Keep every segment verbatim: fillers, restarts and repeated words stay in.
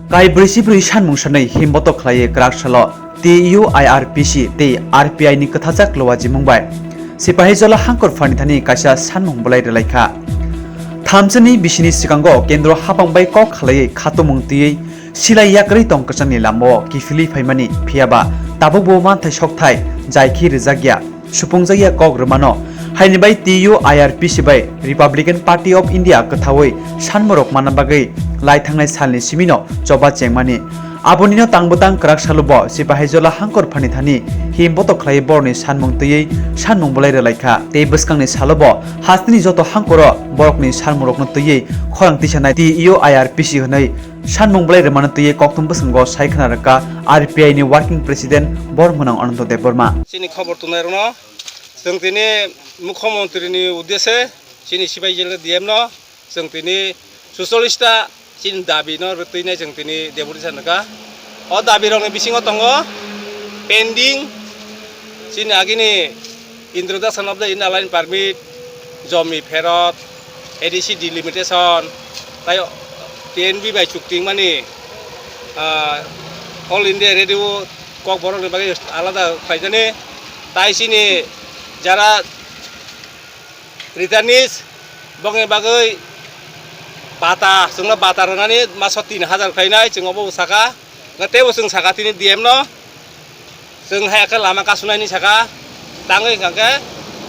Kai brwi si brwi sanmung sanwi himbotok khlaiwi kwrak salo T U I R P C tei R P I ni kwthajak luajimung bai Sipahijola hangkor phani thani kaisa sanmung bolai rwlaikha. Thamsani bisini swkango kendro hapang bai kok khlaiwi khatumung twiwi silai yakarwi tong kwchangni lamao kiphilwi phaimani, phiyaba tabukbo manthai sokthai jaikhi rwjakya. Supungjakya kok rwmano. Haini bai T U I R P C bai Republican Party of India kwthaui sanmorok manna bagwi lai thangnai salni simino choba chengmani. Abonino tang bwtang kwrak salobo Sipahijola hangkor phani thani himbotok khlaiwi borokni sanmung twiwi sanmung bolai rwlaikha. Tei bwskangni salobo hasteni joto hangkoro borokni sanmungrokno twiwi khorang tisanai T U I R P C hwnwi sanmung bolai rwmano twiwi kokthum bwskango sai khna rwkha R P I ni Working President Bormwnang Ananto Debbarma. Chini khobor twngnai rwno chwng tini Mukhyamantri ni uddeshe chini Sipahijola D M no chwng tini sucholista chini dabi no rwtwinai chwng tini deputation rwkha. O dabi rokni bisingo tongo pending chini agini introduction of the Inner Line Permit, jomi pherot, A D C delimitation, tai T N V bai chukti wngmani, ah, All India Radio Kokborok ni bagwi alada khlaijani, tai chini jara returnees bokni bagwi bata, chwngno bata rwnani maso tin hajar khlainai, chwng obo sakha. Hwnkhe teibo chwng sakha tini D M no, chwng hai khe lama kasunai hinwi sakha. Tangwi hwnkha khe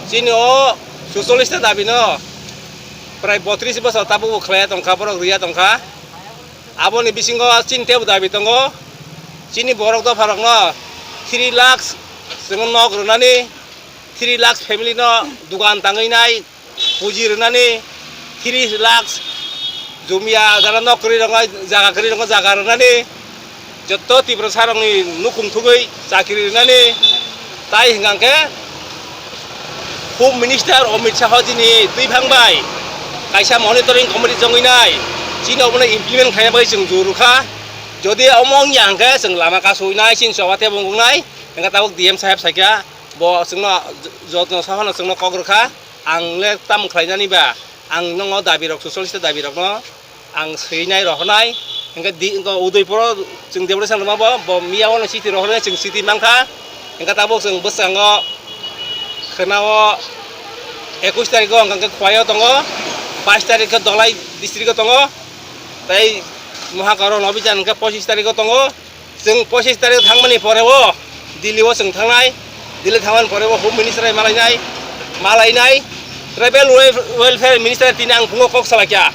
chini o sucholista dabi no prai botris bosor tabukbo khlaiya tongkha, borok rwya tongkha. Aboni bisingo chini teibo dabi tongo, chini borok dopha rokno three lakhs chwngno nok rwnani, three lakhs family no dugan tangwi nai, puji rwnani, three lakhs jumia jara nok kwrwi rokno, jaga kwrwi rokno jaga rwnani, jotto Tiprasa rokni nukhung thugwi chakri rwnani, tai hwnkha khe Home Minister Amit Shah jini twiphang bai kaisa monitoring committee jongwi nai, chini obono implement khaina bagwi chwng juru kha. Jodi omo wngya hwnkhe chwng lama kasui nai, chini choba tebo wngkuk nai, hwnkhe tabuk D M saheb sakya, bo chwngno jotno saphano chwngno kok rwkha. Ang le tamo khlainani ba, ang nongo dabi rok, sucholista dabi rokno ang swinai rohornai. Hwnkhe di, hwnkhe Udaipuro chwng deputation rwma bo, bo miya ono chiti rohornai, chwng chiti mankha. Hwnkhe tabuk chwng bwskango khwnao ekush tarikho hwnkhe Khwaio tongo, bais tarikho Dholai districto tongo, tei Mohakaron Abhijan hwnkhe pochis tarikho tongo. Chwng pochis tarik thangmani pore o Delhi o chwng thangnai, Delhi thangmani pore o Home Minister bai malainai, malainai, Tribal Wel-, Welfare Minister tini ang phungo kok salaikha,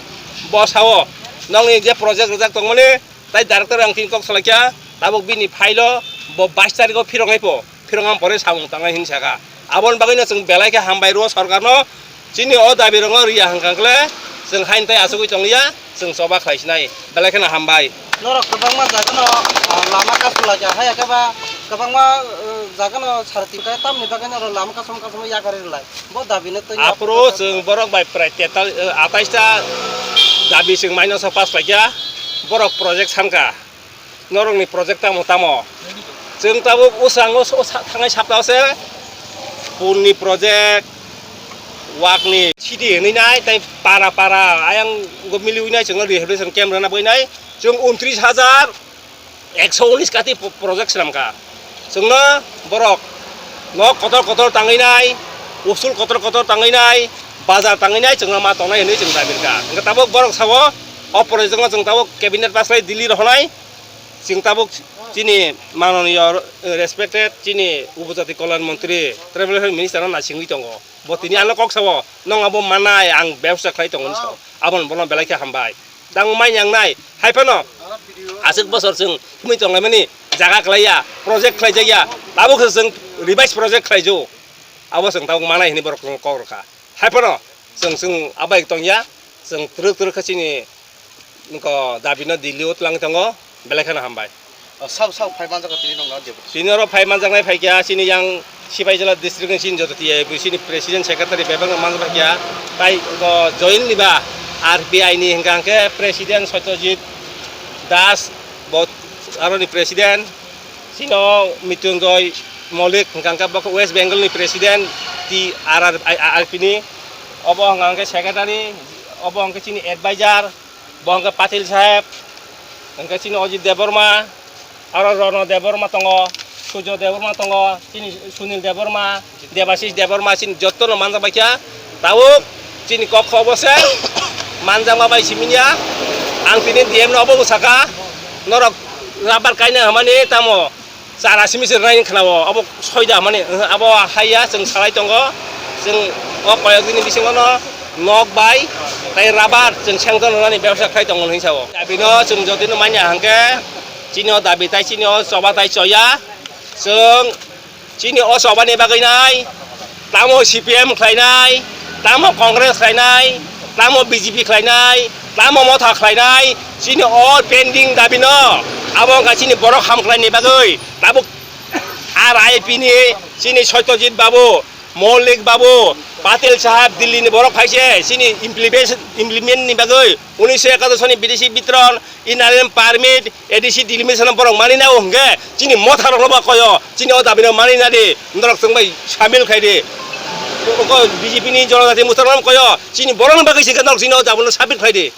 bo sao nokni je project rijak tongmani tai director ang tini kok salaikha, tabuk bini file o bo bais tarik o phirok nai pho. Phirong ang pore samung tangnai hinwi sakha. Aboni bagwino chwng belai khe hambai rwo sorkarno, chini o dabi rokno riya hwnkha khle chwng hain tei achugwi tongya, chwng choba khlai sinai, belai kheno hambai. Norok kwbangma jagano, ah, lama kasulaikha, haiya khe ba kwbangma, eh, jagano sarti khe tamni bagwi norok lama kasom kasom yakarwi rwlai. Bo dabino twi aphuru chwng borok bai prai tetal, eh, atais ta dabi chwng maino so pass laikha, borok project sankha. Norokni project tamo tamo. Chwng tabuk usang o, o sa-, thangnai saptao se punni project, wakni city hinwi nai, tai para para ayang go miliwi nai, chwngno rehabilitation camp rwna bagwi nai. Chwng untris hajar ekso unis kati po-, project swnamkha. Chwngno borok nok kotor kotor tangwi nai, usul kotor kotor tangwi nai, bazar tangwi nai, chwngno ma tongnai hinwi chwng dabi rwkha. Hwnkhe tabuk borok sao, o project no chwng tabuk cabinet pass khlai Delhi rohornai. Chwng tabuk chini mananiya respected chini Upojati Kalyan Montri, Tribal Welfare Minister no naisingwi tongo. Bo tini ano kok sao, "Nwng abo manai, ang bebsa khlai tongo," hinwi sao. Aboni bono belai khe hambai. Tang mai yang nai, hai phano aswk bosor chwng thumwi tonglaimani jaga khlaiya, project khlaijakya, tabuk khe chwng revise project khlaijo. Abo chwng tabuk manai hinwi borok kok rwkha. Hai phano chwng, chwng abai tongya, chwng twrwk twrwk khe chini nokho dabino Delhi o twlang tongo, belai kheno hambai. O, sabo, sabo phai manjak tini nokno deputy. Chini oro phai manjaknai phaikha, chini yang Sipaijala district ni chini joto T I F chini president secretary bebak no manjak phaikha, tai nokho join ni ba R P I ni hwnkha hwnkhe president Satyajit Das, bo aroni president, chini o Mrityunjoy Maulik hwnkha hwnkhe bo khe West Bengal ni president T R R I, R P ni, obo hwnkha hwnkhe secretary, obo hwnkhe chini advisor, bo hwnkhe Patil saheb, Hwnkhe chini Ajit Debbarma, aro Rono Debbarma tongo, Surjo Debbarma tongo, chini Sunil Debbarma, Debashish Debbarma, chini jottono manjak baikha. Tabuk chini kok kho bo se manjakma bai siminya. Ang tini D M no obo sakha, norok rabar kaina hamani tamo chara simi se raini khnao, obo soida hamani, abo haiya chwng salai tongo. Chwng o koyok dini bisingo no nok bai tei rabar chwng sengton rwnani bebsa khlai tongo hinwi sao. Abino chwng jotino manya hwnkhe chini o dabi tai chini o choba tai choya. Chwng chini o chobani bagwi nai tamo C P M khlainai, tamo Congress khlainai, tamo B J P khlainai, tamo Motha khlainai, chini all pending dabi no. Abo wngkha chini borok hamkhlaini bagwi. Tabuk R I P ni chini Satyajit Babu, Maulik Babu, Patil Sahab Delhi ni borok phaise chini implementation, implement ni bagwi unisho ekadosh ni bidesi bitron, Inner Line Permit, A D C delimitation borok mani nai hwnkhe chini Motha rokno ba koyo, chini o dabi no mani nadi, norok chwng bai samil khai di. Oko B J P ni Jonojati Motha rokno koyo, chini borok no bagwi se norok chini o dabi no sabit khai di.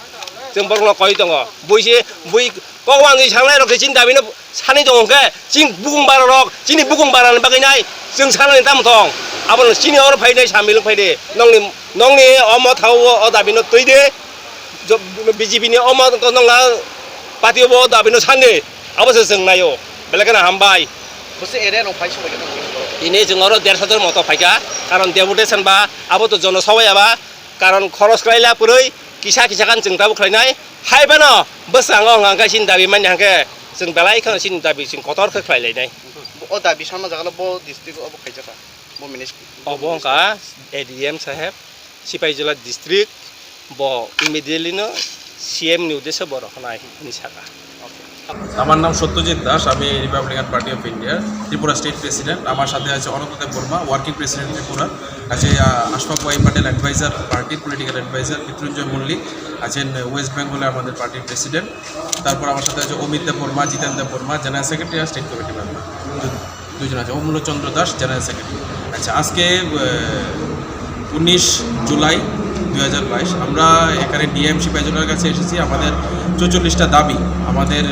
Chwng borok no koi tongo. Bui se, bui kok wangwi sangnai rok se chini dabi no sani tongo hwnkhe chini bukung bara rok, chini bukung bara ni bagwi nai chwng sanani tamo tong. Abo no chini oro phai nai samil wng phai di. Nongni, nongni o Motha o, o dabi no twi di. Jo-, B J P ni omo to nongla party obo dabi no sande, abo se chwng naio, belai kheno hambai. Bose area rok phai sumai kheno. Tini chwng oro der hajar moto phaikha, karon deputation ba abo to jono sawai aba, karon khoros khlaila purui kisa kisa khan chwng tabuk khlainai, hai bano bwskango hwnkha hwnkhe chini dabi manya hwnkhe chwng belai kheno chini dabi chwng kotor khe khlai lainai. O dabi sanma jagalo bo district obo khaijaka, bo ministry. Obo wngkha A D M saheb, Sipaijala district, bo immediately no C M ni uddesyo bo rohornai hinwi sakha. আমার নাম সত্যজিৎ দাস, আমি Republican party of ইন্ডিয়ার Tripura state president. আমার সাথে আছে অনন্ত দেব Varma, working president Tripura, আছে আহ, আশফাক ওয়াই প্যাটেল, অ্যাডভাইজার পার্টির political adviser, Mrityunjay মল্লিক আছেন ওয়েস্ট বেঙ্গলে আমাদের পার্টির প্রেসিডেন্ট। তারপর আমার সাথে আছে অমিত দেব বর্মা, জিতেন দেব বর্মা, জেনারেল সেক্রেটারি আর স্টেট কমিটি মেম্বার। দুজন আছে, অমূল্য চন্দ্র দাস, জেনারেল সেক্রেটারি। আচ্ছা, আজকে উনিশ জুলাই দুই হাজার বাইশ, আমরা এখানে ডিএম সিপাহীজলার কাছে এসেছি। আমাদের চৌচল্লিশটা দাবি, আমাদের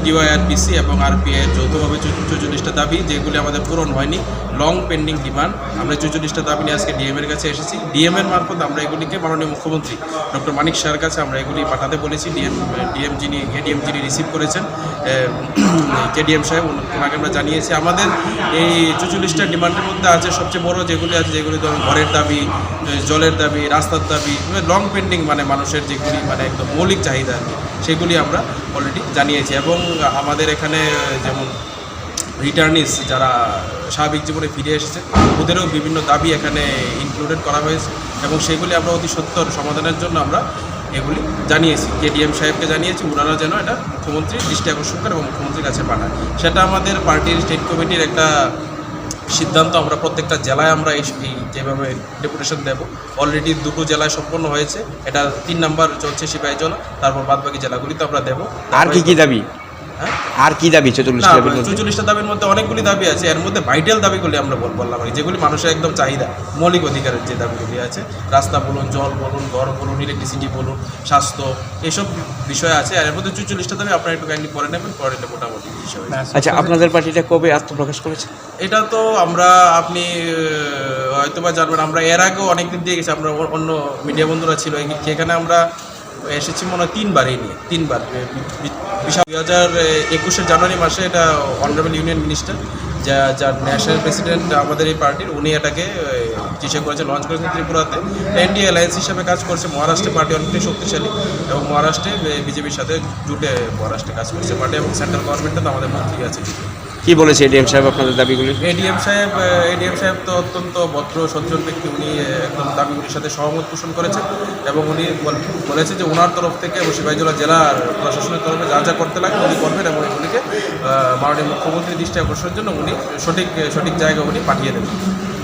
টিওয়াইআরপিসি এবং আরপিআই যৌথভাবে চৌ- চৌচল্লিশটা দাবি, যেগুলি আমাদের পূরণ হয়নি, লং পেন্ডিং ডিমান্ড। আমরা চৌচল্লিশটা দাবি নিয়ে আজকে ডিএম এর কাছে এসেছি। ডিএম এর মারফত আমরা এগুলিকে মাননীয় মুখ্যমন্ত্রী ডক্টর মানিক শাহর কাছে আমরা এগুলি পাঠাতে বলেছি। ডিএম, ডিএম যিনি, এডিএম যিনি রিসিভ করেছেন, কেডিএম সাহেব, ওন- ওনাকে আমরা জানিয়েছি। আমাদের এই চৌচল্লিশটা ডিমান্ডের মধ্যে আছে সবচেয়ে বড় যেগুলি আছে, যেগুলি ধরুন ঘরের দাবি, এ, জলের দাবি, রাস্তার দাবি, মানে লং পেন্ডিং, মানে মানুষের যেগুলি মানে একদম মৌলিক চাহিদা আর কি, সেগুলি আমরা অলরেডি জানিয়েছি। এবং আমাদের এখানে, এ, যেমন রিটার্নিস যারা স্বাভাবিক জীবনে ফিরে এসেছে, ওদেরও বিভিন্ন দাবি এখানে ইনক্লুডেড করা হয়েছে এবং সেগুলি আমরা অতি সত্বর সমাধানের জন্য আমরা এগুলি জানিয়েছি, কেডিএম সাহেবকে জানিয়েছি, ওনারা যেন এটা মুখ্যমন্ত্রীর দৃষ্টি আকর্ষণ করে এবং মুখ্যমন্ত্রীর কাছে পাঠায়। সেটা আমাদের পার্টির স্টেট কমিটির একটা সিদ্ধান্ত। আমরা প্রত্যেকটা জেলায় আমরা এই এই যেভাবে ডেপুটেশন দেব, অলরেডি দুটো জেলায় সম্পন্ন হয়েছে, এটা তিন নাম্বার চলছে সিপাহীজলা, তারপর বাদবাকি জেলাগুলিতে আমরা দেব। আর কি কি দাবি? হ্যাঁ? আর কি দাবি চৌচল্লিশ না, দাবির মধ্যে? চৌচল্লিশটা দাবির মধ্যে অনেকগুলি দাবি আছে, এর মধ্যে ভাইটাল দাবিগুলি আমরা বল-, বললাম আর কি, যেগুলি মানুষের একদম চাহিদা, মৌলিক অধিকারের যে দাবিগুলি আছে, রাস্তা বলুন, জল বলুন, ঘর বলুন, ইলেকট্রিসিটি বলুন, স্বাস্থ্য, এইসব বিষয় আছে। আর এর মধ্যে চৌচল্লিশটা দাবি আপনারা একটু কাইন্ডলি পড়ে নেবেন, পড়ে নিলে মোটামুটি বিষয় হয়ে যাবে। আচ্ছা, আপনাদের পার্টিটা কবে আত্মপ্রকাশ করেছে? এটা তো আমরা, আপনি, আহ, হয়তো বা জানবেন, আমরা এর আগেও অনেক দিন দিয়ে গেছি, আমরা অ-, অন্য মিডিয়া বন্ধুরা ছিল, এ-, এখানে আমরা এসেছি মনে হয় তিনবার এই নিয়ে, তিনবার। বি-, বি-, বিশাল দুই হাজার একুশের জানুয়ারি মাসে এটা অনারেবল ইউনিয়ন মিনিস্টার, যা, যার ন্যাশনাল প্রেসিডেন্ট আমাদের এই পার্টির, উনি এটাকে, এ, জিসে করেছেন, লঞ্চ করেছেন ত্রিপুরাতে। এনডিএ অ্যালায়েন্স হিসেবে কাজ করছে, মহারাষ্ট্রে পার্টি অনেকটাই শক্তিশালী এবং মহারাষ্ট্রে, এ, বিজেপির সাথে জুটে মহারাষ্ট্রে কাজ করছে পার্টি এবং সেন্ট্রাল গভর্নমেন্টে তো আমাদের মন্ত্রী আছে। কি বলেছে এডিএম সাহেব আপনাদের দাবিগুলি? এডিএম সাহেব, এ, এডিএম সাহেব তো অত্যন্ত ভদ্র, সজ্জন ব্যক্তি। উনি, এ, একদম দাবিগুলির সাথে সহমত পোষণ করেছেন এবং উনি বল-, বলেছেন যে ওনার তরফ থেকে এবং সিপাহীজলা জেলার প্রশাসনের তরফে যা যা করতে লাগে উনি করবেন এবং এগুলিকে, আহ, মাননীয় মুখ্যমন্ত্রীর দৃষ্টি আকর্ষণের জন্য উনি সঠিক, সঠিক জায়গা উনি পাঠিয়ে দেবেন।